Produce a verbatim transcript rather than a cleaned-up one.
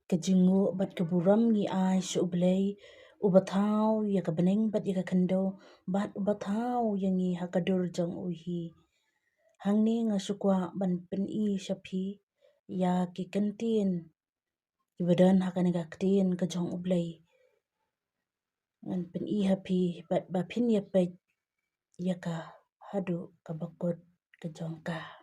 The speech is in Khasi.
ka jingnguh bad ka burom ngi ai sha U Blei, uba thaw ïa ka bneng bad ïa ka khyndew, bad uba thaw ïa ngi ha ka dur jong u hi. Hangne nga shu kwah ban pyni sha phi ïa ki kyntien kiba don ha kane ka ktien ka jong U Blei. Ngan pyni ha phi bad ba phin ïa peit ïa ka haduh kaba kut ka jong ka.